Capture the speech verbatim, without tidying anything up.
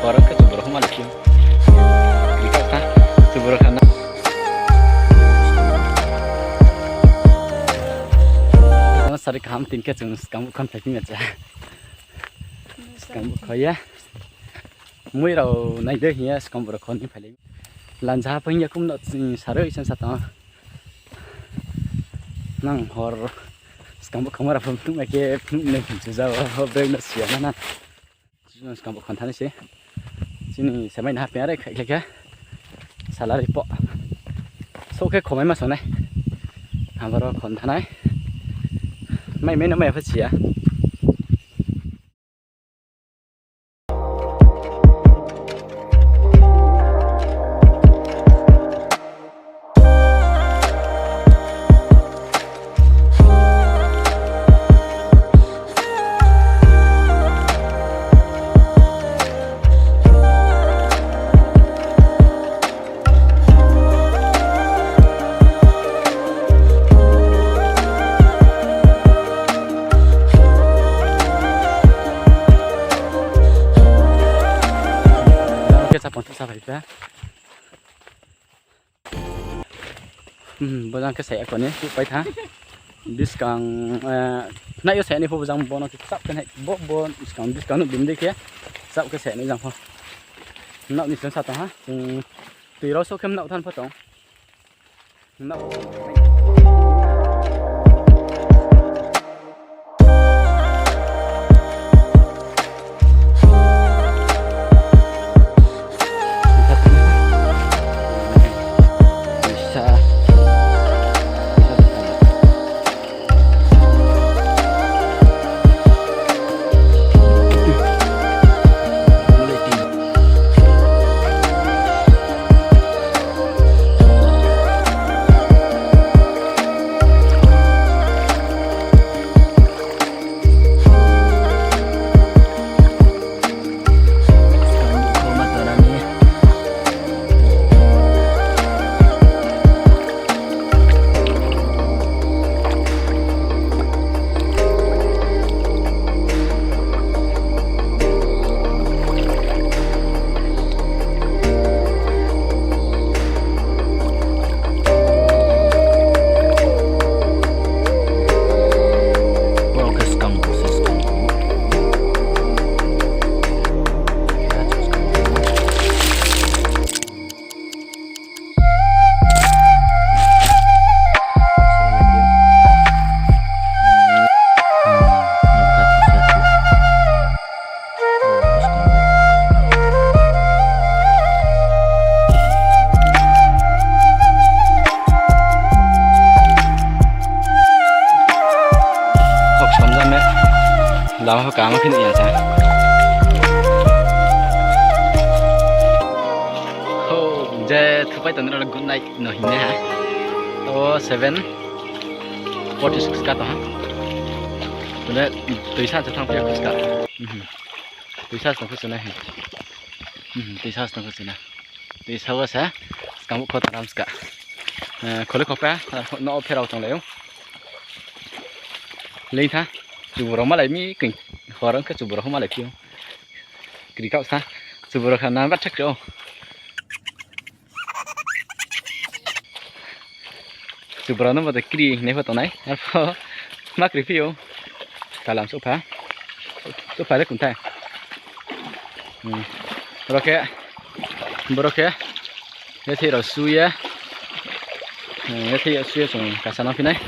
Hor khe chuburo homa le khe. Ri kha kha, chuburo kha na. Ano sari kaham tin khe chung skang bo khon phai phi ma cha. Skang bo kho ya. Mui rao nai de hing ya skang bo rao khon ni phai le. Lanja pho hing ya kum no ching saro isan sa tong. Nang hor skang bo khama ra phung tung khe phung ne phung chu jao, ho breng no sia na na. Skang bo khon thanai se. Chini semai na ha peng are khai khe khe. Salary po. So khe khomai ma sonai. Aboro khon thanai. Mai mai no mai pha sia. Jang khe chapang tusa phai kha. Hmm, bo jang khe sai ya kho ni, tuh pai tha. Buskang, eh, nai yo sai ni pho bo jang bo no khe chap khe nai, bo, bo, buskang, buskang no bini dei khe, chap khe sai ni jang pho. Mnao ni seng sa tong ha, chung tui rao so khe mnao than pho tong. Mnao. Kok somjam ne. Lama pho kaham khe nuh ya sa. Ho, je thupai tong nrao le good night no hingnai ha. O seven forty six ka tong ha. Tole tuisa se thanng phi ya khuska. Mhm. Tuisa se tong khuska nai. Mhm, tuisa se tong khuska na. Tuisa wo se skang bo kho taram ska. Eh, khole khopa, no pherao tonglai ou. Leing tha, chuburo malai mi khe, hor ong khe chuburo malai phi ou. Kri kau sa, chuburo kha na ba thak ou. Chuburo no bo de kri hingnai pho tongnai. Arpho ma kri phi ou. Kalam souhpha. Souhpha le kumthai. Hmm. Boro khe, boro khe. Yathei rao su ye. Hmm, yathei rao su ye chung kasa nang phi nai.